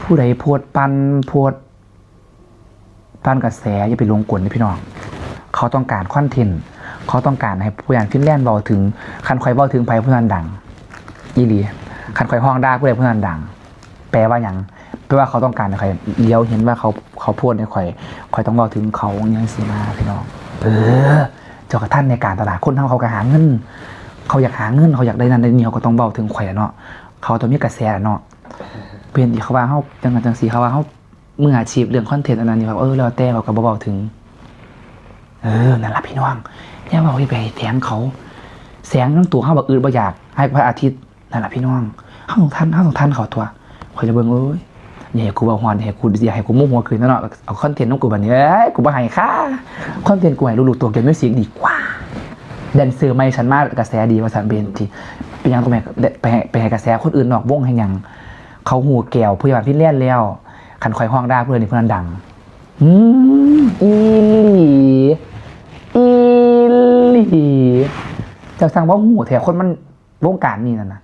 ຜູ້ໃດໂພດປັ່ນ ໂພດປັ່ນກະແສ ຢ່າໄປຫຼົງກົນເດ້ພີ່ນ້ອງ. ເຂົາຕ້ອງການຄອນເທັນ ເຂົາຕ້ອງການໃຫ້ຜູ້ໃຫຍ່ຟິນແລນເວົ້າເຖິງ. ຄັນຂ້ອຍເວົ້າເຖິງໃຜ ຜູ້ນັ້ນດັງ ອີ່ຫຼີ. ຄັນຂ້ອຍຮ້ອງດ່າຜູ້ໃດ ຜູ້ນັ້ນດັງ. ແປວ່າຫຍັງ? ແປວ່າເຂົາຕ້ອງການໃຫ້ຂ້ອຍຫຼຽວເຫັນວ່າເຂົາ ເຂົາໂພດໃຫ້ຂ້ອຍ ຂ້ອຍຕ້ອງເວົ້າເຖິງເຂົາ ຫຍັງຊີ້ນະພີ່ນ້ອງ. ເອີ ເຈົ້າກະທັນໃນການຕະຫຼາດ. ຄົນເຮົາເຂົາກະຫາເງິນ ເຂົາຢາກຫາເງິນ ເຂົາຢາກໄດ້ນັ້ນໄດ້ນີ້ ເຂົາກະຕ້ອງເວົ້າເຖິງຂ້ອຍລະເນາະ. ເຂົາຕ້ອງມີກະແສລະເນາະ. ເປັນທີ່ເຂົາວ່າເຮົາຈັ່ງນັ້ນຈັ່ງຊີ້ ເຂົາວ່າເຮົາມືອາຊີບເລື່ອງຄອນເທັນອັນນັ້ນນີ້ ເອີ ແລ້ວແຕ່ ເຂົາກະບໍ່ເວົ້າເຖິງ. ເອີ ນັ້ນລະພີ່ນ້ອງ ຢ່າເວົ້າ ຢ່າໄປໃຫ້ແສງເຂົາ. ແສງນຳຕົວເຮົາບັກອຶດບໍ່ຢາກ ໃຫ້ພະອາທິດ. ນັ້ນລະພີ່ນ້ອງ ເຮົາຕ້ອງທັນ ເຮົາຕ້ອງທັນເຂົາຕົວະ. ຂ້ອຍລະເບິ່ງ ໂອ້ຍ ຢ່າໃຫ້ກູເວົ້າຮອດ ຢ່າໃຫ້ກູ ຢ່າໃຫ້ກູໂມໂຫຂຶ້ນເນາະ. ເອົາຄອນເທັນນຳກູບາດນີ້ ເອີຍ ກູບໍ່ໃຫ້ຄ່າ. ຄອນເທັນກູໃຫ້ລູກໆ ໂຕກຽວມິວສິກດີກວ່າ. ແດນເຊີໃໝ່ຊັ້ນມາກະແສດີວ່າຊັ້ນ. ເປັນທີ່ ເປັນຫຍັງຕ້ອງໄປ ໄປ ໄປໃຫ້ກະແສຄົນອື່ນນອກວົງເຮັດຫຍັງ? ເຂົາຮູ້ແກ້ວຜູ້ໃຫຍ່ບ້ານຟິນແລນແລ້ວ. ຄັນຂ້ອຍຮ້ອງດ່າຜູ້ໃດນີ້ ຜູ້ນັ້ນດັງ. ອືມ ອີ່ຫຼີ ອີ່ຫຼີ. ເຈົ້າຊ່າງບໍ່ຮູ້ແທ້ ຄົນມັນ ວົງການນີ້ນັ້ນນະ.